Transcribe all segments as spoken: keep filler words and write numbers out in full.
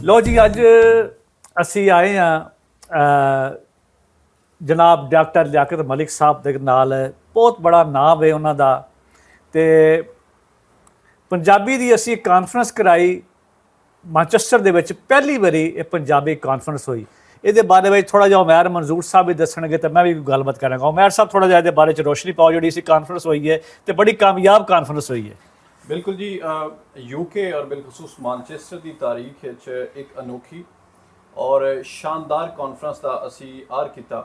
لو جی، اج اسی آئے ہاں، آ، جناب ڈاکٹر لیاقت ملک صاحب دے نال۔ بہت بڑا نام ہے انہاں دا۔ تے پنجابی دی اسی کانفرنس کرائی مانچسٹر دے وچ، پہلی واری یہ پنجابی کانفرنس ہوئی۔ یہ دے بارے وچ تھوڑا جہا عمیر منظور صاحب بھی دسن گے، تے میں بھی کوئی گل بات کراں گا۔ عمیر صاحب، تھوڑا جہا دے بارے چ روشنی پاؤ، جڑی سی کانفرنس ہوئی ہے تے بڑی کامیاب کانفرنس ہوئی ہے۔ بالکل جی، آ، یو کے اور بالخصوص مانچسٹر دی تاریخ وچ ایک انوکھی اور شاندار کانفرنس دا اسی آر کیتا،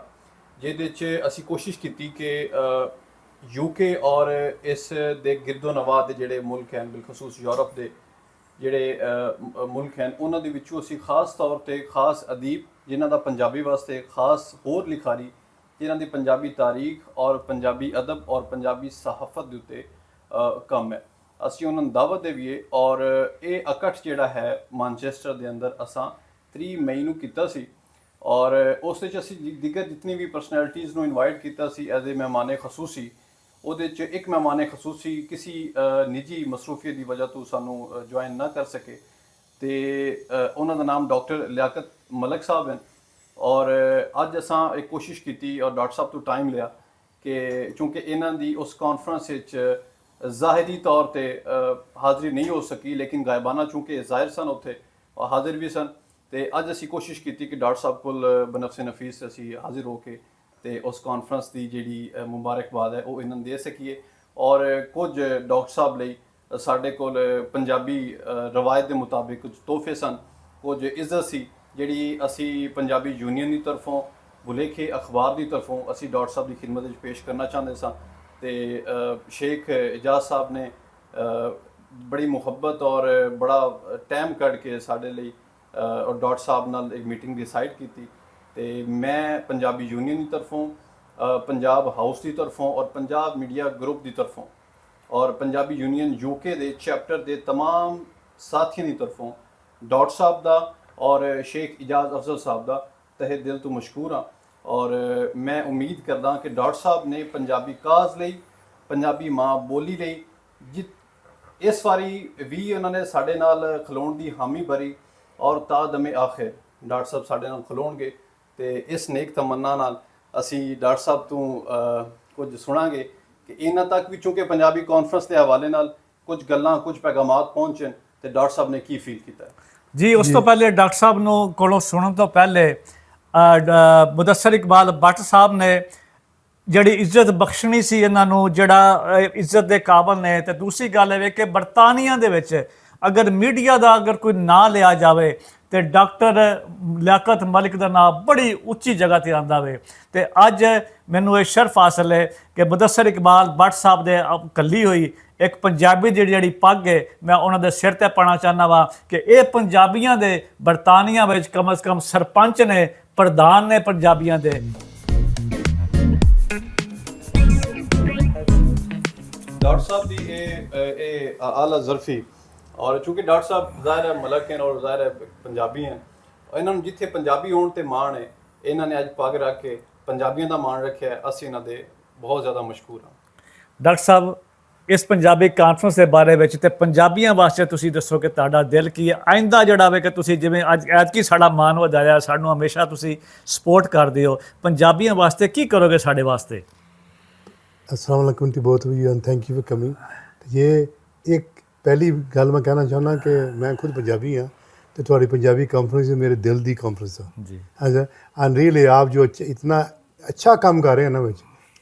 جہدے وچ اسی کوشش کیتی کہ، آ، یو کے اور اس دے گرد و نواح دے جڑے ملک ہیں، بالخصوص یورپ دے جڑے، آ، ملک ہیں، انہاں دے وچوں اسی خاص طور تے خاص ادیب، جنہاں دا پنجابی واسطے خاص ہور لکھاری، جنہاں دی پنجابی تاریخ اور پنجابی ادب اور پنجابی صحافت دے اتے، آ، کم ہے، اسی انہاں نوں دعوت دیویے۔ اور اے اکٹھ جڑا ہے مانچسٹر دے اندر اساں تری مئی نوں کیتا سی، اور اس وچ اسی دیگر جتنی بھی پرسنالٹیز نوں انوائٹ کیتا سی ایز اے مہمان خصوصی۔ اودے وچ ایک مہمان خصوصی کسی، آ، نجی مصروفیت دی وجہ تو سانوں، آ، جوائن نہ کر سکے، تے، آ، انہاں دا نام ڈاکٹر لیاقت ملک صاحب ہیں۔ اور اج اساں ایک کوشش کیتی اور ڈاکٹر صاحب تو ٹائم لیا کہ چونکہ انہاں دی اس کانفرنس وچ ظاہری طور تے، آ، حاضری نہیں ہو سکی، لیکن غائبانہ چونکہ ظاہر سن اتھے اور حاضر بھی سن، تے اج اسی کوشش کیتی کہ ڈاکٹر صاحب کول بنفس نفیس اسی حاضر ہو کے تے اس کانفرنس دی جیڑی، آ، مبارکباد ہے، او انہاں نوں دے سکیے۔ اور کچھ ڈاکٹر صاحب لئی ساڈے کول پنجابی، آ، روایت دے مطابق کچھ تحفے سن، کچھ عزت سی، جیڑی اسی پنجابی یونین دی طرفوں، بھلیکھے اخبار دی طرفوں اسی ڈاکٹر صاحب دی خدمت وچ پیش کرنا چاہندے ساں۔ تے، آ، شیخ اعجاز صاحب نے، آ، بڑی محبت اور بڑا ٹائم کڈ کے ساڈے لئی، آ، اور ڈاکٹر صاحب نال ایک میٹنگ ڈیسائیڈ کیتی۔ تے میں پنجابی یونین دی طرفوں، آ، پنجاب ہاؤس دی طرفوں اور پنجاب میڈیا گروپ دی طرفوں اور پنجابی یونین یو کے دے چیپٹر دے تمام ساتھیاں دی طرفوں ڈاکٹر صاحب دا اور شیخ اعجاز افضل صاحب دا تہہ دل تو مشکور ہاں۔ اور میں امید کردا کہ ڈاکٹر صاحب نے پنجابی کاز لئی، پنجابی ماں بولی لئی، جت-، اس واری وی انہاں نے ساڈے نال کھلون دی حامی بھری اور تا دم آخر ڈاکٹر صاحب ساڈے نال کھلون گے۔ تے اس نیک تمنا نال اسی ڈاکٹر صاحب تو، آ، کچھ سناں گے کہ انہاں تک بھی چونکہ پنجابی کانفرنس دے حوالے نال کچھ گلاں، کچھ پیغامات پہنچن تے ڈاکٹر صاحب نے کی فیل کیتا ہے۔ جی، اس تو پہلے ڈاکٹر صاحب نو کولوں سنن تو پہلے، آ، ڈ-، مدثر اقبال بٹ صاحب نے جڑی عزت بخشنی سی انہاں نوں، جڑا، اے، عزت دے قابل نے۔ تے دوسری گل اے کہ برطانیہ دے وچ اگر میڈیا دا اگر کوئی ناں لیا جاوے تے ڈاکٹر لیاقت ملک دا ناں بڑی اچی جگہ تے آندا وے۔ تے اج مینوں اے شرف حاصل ہے کہ مدثر اقبال بٹ صاحب دے کلی ہوئی ایک پنجابی جڑی جڑی پگ ہے، میں انہاں دے سر تے پانا چاہنا وا کہ اے پنجابیاں دے برطانیہ وچ کم از کم سرپنچ نے، پردھان نے پنجابیاں دے۔ ڈاکٹر صاحب دی اے، اے، اے اعلیٰ ظرفی، اور چونکہ ڈاکٹر صاحب ظاہر ہے ملک ہیں اور ظاہر ہے پنجابی ہیں، انہاں نوں جتھے پنجابی ہون تے مان ہے، انہاں نے اج پگ رکھ کے پنجابیاں دا مان رکھیا ہے، اسی انہاں دے بہت زیادہ مشکور ہاں۔ ڈاکٹر صاحب، اس پنجابی کانفرنس دے بارے وچ تے پنجابیاں واسطے تسی دسو کہ تہاڈا دل کی ہے؟ آئندہ جڑا وے کہ تسی جویں اج ایتکی ساڈا مان ودھایا، سانوں ہمیشہ تسی سپورٹ کردے ہو، پنجابیاں واسطے کی کرو گے ساڈے واسطے؟ السلام علیکم to both of you and thank you for coming. یہ ایک پہلی گل میں کہنا چاہنا کہ میں خود پنجابی ہاں تے تہاڈی پنجابی کانفرنس میرے دل دی کانفرنس ہے۔ جی۔ اچھا، and really آپ جو اچھا، اتنا اچھا کام کر رہے ہیں نا وچ،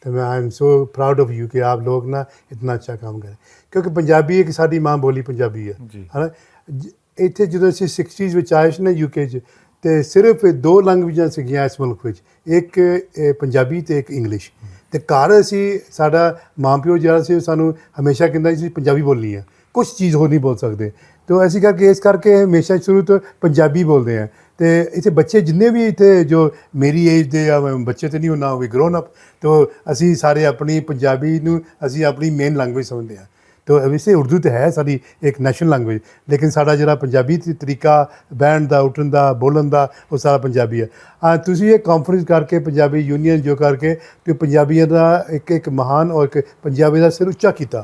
تے میں I am so proud of you کہ آپ لوگ نا اتنا اچھا کام کر رہے ہیں۔ کیونکہ پنجابی ایک ساڈی ماں بولی پنجابی ہے۔ جی۔ ہے نا؟ ج-، ایتھے جدوں اسی سکسٹیز وچ آئے سی نا یو کے چ، تے صرف دو لینگویجاں سیگیاں اس ملک وچ، ایک، اے، پنجابی تے ایک انگلش۔ تے گھر اسی، ساڈا ماں پیو جڑا سی، سانوں ہمیشہ کہندا سی پنجابی بولنی ہے، کچھ چیز ہور نہیں بول سکدے۔ تو ایسی کر کے، اس کر کے ہمیشہ شروع تو پنجابی بولدے ہیں۔ تے اتھے بچے جننے بھی اتھے جو میری ایج دے یا بچے تے نہیں ہونا، وی گرون اپ، تو اسی سارے اپنی پنجابی نوں اسی اپنی مین لینگویج سمجھدے ہیں۔ تو ویسے اردو تے ہے ساری ایک نیشنل لینگویج، لیکن ساڈا جڑا پنجابی تے طریقہ بہن دا، اٹھن دا، بولن دا، وہ سارا پنجابی ہے۔ ہاں، تسی یہ کانفرنس کر کے، پنجابی یونین جو کر کے، تو پنجابیاں دا ایک، ایک مہان اور ایک پنجابی دا سر اچا کیتا۔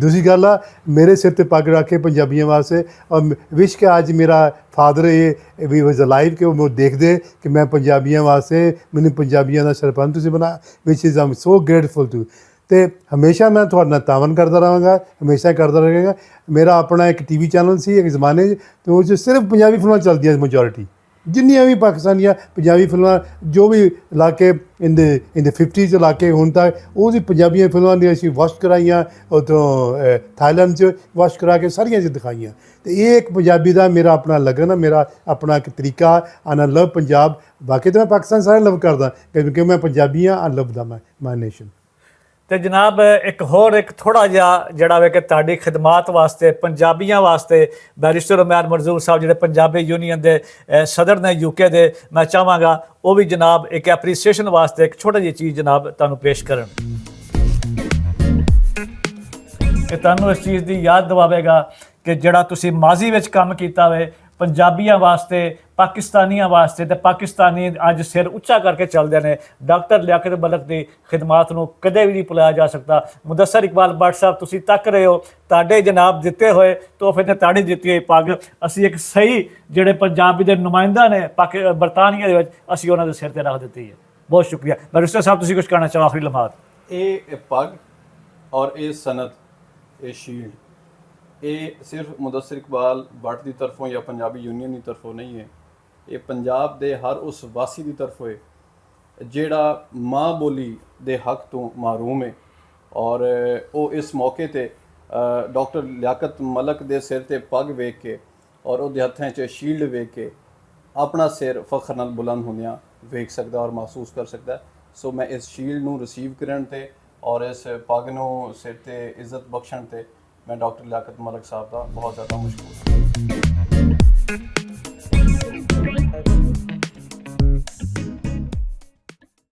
دوسری گل آ، میرے سر تے پگ رکھ کے پنجابیاں واسطے، اور وش کہ اج میرا فادر یہ وی واز الائیو کہ وہ دیکھ دے کہ میں پنجابیاں واسطے، مینوں پنجابیاں دا سرپنچ تسی بنا، وچ is I am so grateful to. تے ہمیشہ میں تھوڑے نال تعاون کردا رہاں گا، ہمیشہ کردا رہاں گا۔ میرا اپنا ایک ٹی وی چینل سی ایک زمانے چ، تے اس چ صرف پنجابی فلماں چلدیاں، میجورٹی جنیاں وی پاکستانیاں پنجابی فلماں، جو وی علاقے ان دے ان دے ففٹیز علاقے ہن تک، او سی پنجابی فلماں دی اسی واچ کرائیاں، اتھوں تھائی لینڈ چ واچ کرا کے ساریاں چ دکھائیاں۔ تے اے ایک پنجابی دا میرا اپنا لگن ہے، میرا اپنا ایک طریقہ، آنا لو پنجاب۔ باقی تے میں پاکستان سارے لو کردا، کیونکہ میں پنجابی ہاں، آئی لو دا مائی نیشن۔ تے جناب، ایک ہور ایک تھوڑا جہا جڑا وے کہ تہاڈی خدمات واسطے، پنجابیاں واسطے، بیرسٹر عمیر منظور صاحب جڑے پنجابی یونین دے، اے، صدر نے یو کے دے، میں چاہواں گا او بھی جناب ایک اپریسیشن واسطے ایک چھوٹا جہی چیز جناب تانوں پیش کرن۔ کہ تانوں اس چیز دی یاد دواوے گا کہ جڑا تسی ماضی وچ کم کیتا ہوئے پنجابیاں واسطے، پاکستانیاں واسطے، تے پاکستانی اج سر اچا کر کے چلدے نے۔ ڈاکٹر لیاقت ملک دی خدمات نوں کدے وی نہیں بھلایا جا سکدا۔ مدثر اقبال بٹ صاحب، تسی تک رہے ہو، تاڈے جناب دتے ہوئے تحفے تے تاڈی دتی ہوئی پگ، اسی ایک صحیح جڑے پنجابی دے نمائندہ نے پاک-، برطانیہ دے وچ، اسی انہاں دے سر تے رکھ دتی ہے۔ بہت شکریہ۔ بیرسٹر صاحب، تسی کچھ کہنا چاہو، آخری لمحات؟ اے پگ اور اے سند، اے شیلڈ، اے صرف مدثر اقبال بٹ دی طرفوں یا پنجابی یونین دی طرفوں نہیں ہے۔ اے پنجاب دے ہر اس واسی دی طرفوں ہے جیڑا ماں بولی دے حق توں محروم ہے، اور او اس موقع تے، آ، ڈاکٹر لیاقت ملک دے سر تے پگ ویکھ کے اور او دے ہتھاں چ شیلڈ ویکھ کے اپنا سر فخر نال بلند ہوندیاں ویکھ سکدا اور محسوس کر سکدا ہے۔ سو میں اس شیلڈ نوں ریسیو کرن تے اور اس پگ نوں سر تے عزت بخشن تے میں ڈاکٹر لیاقت ملک صاحب دا بہت زیادہ مشکور ہاں۔